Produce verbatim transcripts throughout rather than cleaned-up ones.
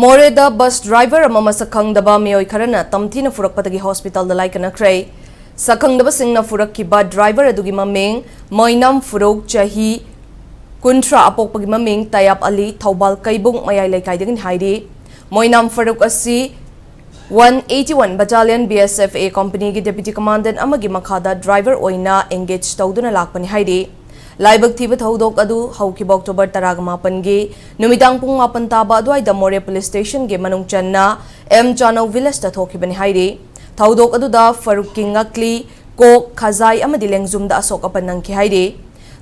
ꯃꯣꯔꯦꯗ bus driver ꯑꯃ ꯃꯁꯛ ꯈꯪꯗꯕ ꯃꯤꯑꯣꯏ ꯈꯔꯅ ꯇꯝꯊꯤꯅ ꯐꯨꯔꯛꯄꯗꯒꯤ ꯍꯣꯁꯄꯤꯇꯥꯜꯗ ꯂꯥꯏꯀꯠꯅꯈ꯭ꯔꯦ꯫ ꯁꯛꯈꯪꯗꯕꯁꯤꯡꯅ ꯐꯨꯔꯛꯈꯤꯕ ꯗ꯭ꯔꯥꯏꯚꯔ ꯑꯗꯨꯒꯤ ꯃꯃꯤꯡ ꯃꯣꯏꯅꯥꯝ ꯐꯔꯨꯛ, ꯆꯍꯤ ꯀꯨꯟꯊ꯭ꯔꯥ, ꯑꯄꯣꯛꯄꯒꯤ ꯃꯃꯤꯡ ꯇꯌꯥꯞ ꯑꯂꯤ, ꯊꯧꯕꯥꯜ ꯀꯩꯕꯨꯡ ꯃꯌꯥꯏ ꯂꯩꯀꯥꯏꯗꯒꯤꯅꯤ ꯍꯥꯏꯔꯤ꯫ ꯃꯣꯏꯅꯥꯝ ꯐꯔꯨꯛ ꯑꯁꯤ one eighty one Battalion B S F A company ꯒꯤ deputy commandant ꯑꯃꯒꯤ ꯃꯈꯥꯗ ꯗ꯭ꯔꯥꯏꯚꯔ ꯑꯣꯏꯅ engage ꯇꯧꯗꯨꯅ ꯂꯥꯛꯄꯅꯤ ꯍꯥꯏꯔꯤ꯫ ꯂꯥꯏꯕꯛ ꯊꯤꯕ ꯊꯧꯗꯣꯛ ꯑꯗꯨ ꯍꯧꯈꯤꯕ ꯑꯣꯛꯇꯣꯕꯔ ꯇꯔꯥꯃꯥꯄꯟꯒꯤ ꯅꯨꯃꯤꯗꯥꯡ ꯄꯨꯡ ꯃꯥꯄꯟ ꯇꯥꯕ ꯑꯗꯨꯋꯥꯏꯗ ꯃꯣꯔꯦ ꯄꯨꯂꯤꯁ ꯁ꯭ꯇꯦꯁꯟꯒꯤ ꯃꯅꯨꯡ ꯆꯟꯅ ꯑꯦꯝ ꯆꯥꯅꯧ ꯚꯤꯂꯦꯖꯇ ꯊꯣꯛꯈꯤꯕꯅꯤ ꯍꯥꯏꯔꯤ꯫ ꯊꯧꯗꯣꯛ ꯑꯗꯨꯗ ꯐꯔꯨꯛꯀꯤ ꯉꯛꯂꯤ, ꯀꯣꯛ, ꯈꯖꯥꯏ ꯑꯃꯗꯤ ꯂꯦꯡꯖꯨꯝꯗ ꯑꯁꯣꯛ ꯑꯄꯟ ꯅꯪꯈꯤ ꯍꯥꯏꯔꯤ꯫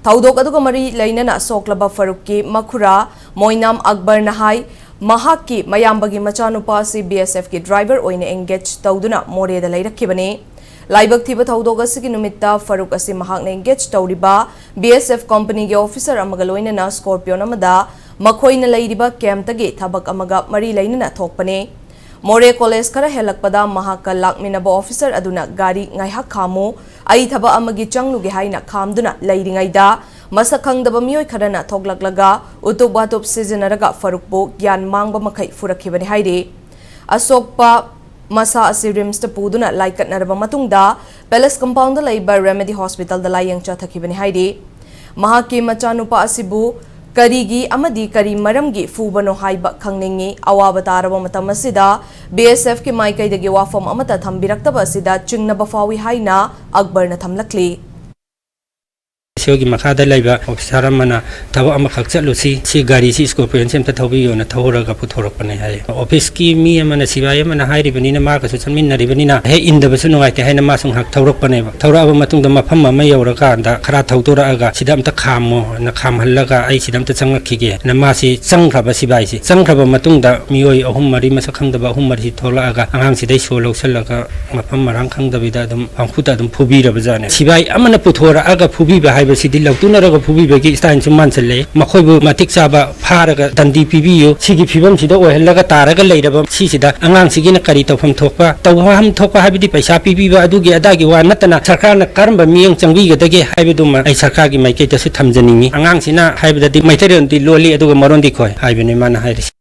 ꯊꯧꯗꯣꯛ ꯑꯗꯨꯒ ꯃꯔꯤ ꯂꯩꯅꯅ ꯁꯣꯛꯂꯕ ꯐꯔꯨꯛꯀꯤ ꯃꯈꯨꯔꯥ ꯃꯣꯏꯅꯥꯝ ꯑꯛꯕꯔꯅ ꯍꯥꯏ, ꯃꯍꯥꯛꯀꯤ ꯃꯌꯥꯝꯕꯒꯤ ꯃꯆꯥꯅꯨꯄꯥ ꯑꯁꯤ B S F ꯀꯤ ꯗ꯭ꯔꯥꯏꯚꯔ ꯑꯣꯏꯅ engage ꯇꯧꯗꯨꯅ ꯃꯣꯔꯦꯗ ꯂꯩꯔꯛꯈꯤꯕꯅꯤ꯫ ꯂꯥꯏꯕꯛ ꯊꯤꯕ ꯊꯧꯗꯣꯛ ꯑꯁꯤꯒꯤ ꯅꯨꯃꯤꯠꯇ ꯐꯔꯨꯛ ꯑꯁꯤ ꯃꯍꯥꯛꯅ engage ꯇꯧꯔꯤꯕ B S F company ꯒꯤ officer ꯑꯃꯒ ꯂꯣꯏꯅꯅ Scorpion ꯑꯃꯗ ꯃꯈꯣꯏꯅ ꯂꯩꯔꯤꯕ camp ꯇꯒꯤ ꯊꯕꯛ ꯑꯃꯒ ꯃꯔꯤ ꯂꯩꯅꯅ ꯊꯣꯛꯄꯅꯤ꯫ ꯃꯣꯔꯦ ꯀꯣꯂꯦꯖ ꯈꯔ ꯍꯦꯜꯂꯛꯄꯗ ꯃꯍꯥꯛꯀ ꯂꯥꯛꯃꯤꯟꯅꯕ officer ꯑꯗꯨꯅ ꯒꯥꯔꯤ ꯉꯥꯏꯍꯥꯛ ꯈꯥꯝꯃꯨ, ꯑꯩ ꯊꯕꯛ ꯑꯃꯒꯤ ꯆꯪꯂꯨꯒꯦ ꯍꯥꯏꯅ ꯈꯥꯝꯗꯨꯅ ꯂꯩꯔꯤꯉꯩꯗ ꯃꯁꯛ ꯈꯪꯗꯕ ꯃꯤꯑꯣꯏ ꯈꯔꯅ ꯊꯣꯛꯂꯛꯂꯒ ꯎꯇꯨꯞ ꯋꯥꯇꯨꯞ ꯁꯤꯖꯤꯟꯅꯔꯒ ꯐꯔꯨꯛꯄꯨ ꯒ꯭ꯌꯥꯟ ꯃꯥꯡꯕ ꯃꯈꯩ ꯐꯨꯔꯛꯈꯤꯕꯅꯤ ꯍꯥꯏꯔꯤ꯫ ꯑꯁꯣꯛꯄ ꯃꯁꯥ ꯑꯁꯤ ꯔꯤꯝꯁꯇ ꯄꯨꯗꯨꯅ ꯂꯥꯏꯀꯠꯅꯔꯕ ꯃꯇꯨꯡꯗ ꯄꯦꯂꯦꯁ ꯀꯝꯄꯥꯎꯟꯗ ꯂꯩꯕ ꯔꯦꯃꯦꯗꯤ ꯍꯣꯁꯄꯤꯇꯥꯜꯗ ꯂꯥꯌꯦꯡ ꯆꯠꯊꯈꯤꯕꯅꯤ ꯍꯥꯏꯔꯤ꯫ ꯃꯍꯥꯛꯀꯤ ꯃꯆꯥꯅꯨꯄꯥ ꯑꯁꯤꯕꯨ ꯀꯔꯤꯒꯤ ꯑꯃꯗꯤ ꯀꯔꯤ ꯃꯔꯝꯒꯤ ꯐꯨꯕꯅꯣ ꯍꯥꯏꯕ ꯈꯪꯅꯤꯡꯏ꯫ ꯑꯋꯥꯕ ꯇꯥꯔꯕ ꯃꯇꯝ ꯑꯁꯤꯗ B S F ꯀꯤ ꯃꯥꯏꯀꯩꯗꯒꯤ ꯋꯥꯐꯝ ꯑꯃꯠꯇ ꯊꯝꯕꯤꯔꯛꯇꯕ ꯑꯁꯤꯗ ꯆꯤꯡꯅꯕ ꯐꯥꯎꯏ ꯍꯥꯏꯅ ꯑꯛꯕꯔꯅ ꯊꯝꯂꯛꯂꯤ꯫ ꯁꯤꯒꯤ ꯃꯈꯥꯗ ꯂꯩꯕ officer ꯑꯃꯅ ꯊꯕꯛ ꯑꯃꯈꯛ ꯆꯠꯂꯨꯁꯤ, ꯁꯤ ꯒꯥꯔꯤꯁꯤ Scorpion ꯁꯤ ꯑꯝꯇ ꯊꯧꯕꯤꯌꯣꯅ ꯊꯧꯔꯒ ꯄꯨꯊꯣꯔꯛꯄꯅꯦ ꯍꯥꯏ꯫ Office ꯀꯤ ꯃꯤ ꯑꯃꯅ, ꯁꯤꯕꯥꯏ ꯑꯃꯅ ꯍꯥꯏꯔꯤꯕꯅꯤꯅ, ꯃꯥꯒꯁꯨ ꯆꯠꯃꯤꯟꯅꯔꯤꯕꯅꯤꯅ, ꯍꯦꯛ ꯏꯟꯗꯕꯁꯨ ꯅꯨꯡꯉꯥꯏꯇꯦ ꯍꯥꯏꯅ ꯃꯥꯁꯨ ꯉꯥꯏꯍꯥꯛ ꯊꯧꯔꯛꯄꯅꯦꯕ꯫ ꯊꯧꯔꯛꯑꯕ ꯃꯇꯨꯡꯗ ꯃꯐꯝ ꯑꯃ ꯌꯧꯔꯀꯥꯟꯗ ꯈꯔ ꯊꯧꯗꯣꯔꯛꯑꯒ, "ꯁꯤꯗ ꯑꯝꯇ ꯈꯥꯝꯃꯣꯅ ꯈꯥꯝꯍꯜꯂꯒ ꯑꯩ ꯁꯤꯗ ꯑꯝꯇ ꯆꯪꯉꯛꯈꯤꯒꯦꯅ" ꯃꯥꯁꯤ ꯆꯪꯈ꯭ꯔꯕ ꯁꯤꯕꯥꯏꯁꯤ꯫ ꯆꯪꯈ꯭ꯔꯕ ꯃꯇꯨꯡꯗ ꯃꯤꯑꯣꯏ ꯑꯍꯨꯝ ꯃꯔꯤ, ꯃꯁꯛ ꯈꯪꯗꯕ ꯑꯍꯨꯝ ꯃꯔꯤ ꯊꯣꯛꯂꯛꯑꯒ ꯑꯉꯥꯡꯁꯤꯗꯩ ꯁꯣ ꯂꯧꯁꯜꯂꯒ ꯃꯐꯝ ꯃꯔꯥꯡ ꯈꯪꯗꯕꯤꯗ ꯑꯗꯨꯝ ꯄꯪꯐꯨꯗ ꯑꯗꯨꯝ ꯐꯨꯕꯤꯔꯕꯖꯥꯠꯅꯦ꯫ ꯁꯤꯕꯥꯏ ꯑꯃꯅ ꯄꯨꯊꯣꯔꯛꯑꯒ ꯐꯨꯕꯤꯕ ꯍꯥꯏꯕꯁꯤꯗꯤ ꯂꯧꯇꯨꯅꯔꯒ ꯐꯨꯕꯤꯕꯒꯤ style ꯁꯨ ꯃꯥꯟꯁꯤꯜꯂꯛꯑꯦ꯫ ꯃꯈꯣꯏꯕꯨ ꯃꯇꯤꯛ ꯆꯥꯕ ꯐꯥꯔꯒ ꯗꯟꯗꯤ ꯄꯤꯕꯤꯌꯨ꯫ ꯁꯤꯒꯤ ꯐꯤꯕꯝꯁꯤꯗ ꯑꯣꯏꯍꯜꯂꯒ ꯇꯥꯔꯒ ꯂꯩꯔꯕ ꯁꯤꯁꯤꯗ ꯑꯉꯥꯡꯁꯤꯒꯤꯅ ꯀꯔꯤ ꯇꯧꯐꯝ ꯊꯣꯛꯄ, ꯇꯧꯐꯝ ꯊꯣꯛꯄ ꯍꯥꯏꯕꯗꯤ ꯄꯩꯁꯥ ꯄꯤꯕꯤꯕ ꯑꯗꯨꯒꯤ ꯑꯗꯥꯒꯤ ꯋꯥ ꯅꯠꯇꯅ ꯁꯔꯀꯥꯔꯅ ꯀꯔꯝꯕ ꯃꯤꯠꯌꯦꯡ ꯆꯪꯕꯤꯒꯗꯒꯦ ꯍꯥꯏꯕꯗꯨꯃ ꯑꯩ ꯁꯔꯀꯥꯔꯒꯤ ꯃꯥꯏꯀꯩꯗꯁꯨ ꯊꯝꯖꯅꯤꯡꯉꯤ꯫ ꯑꯉꯥꯡꯁꯤꯅ ꯍꯥꯏꯕꯗꯗꯤ ꯃꯩꯇꯩꯂꯣꯟꯗꯤ ꯂꯣꯜꯂꯤ, ꯑꯗꯨꯒ ꯃꯔꯣꯟꯗꯤ ꯈꯣꯏ ꯍꯥꯏꯕꯅꯤ ꯃꯥꯅ ꯍꯥꯏꯔꯤꯁꯤ꯫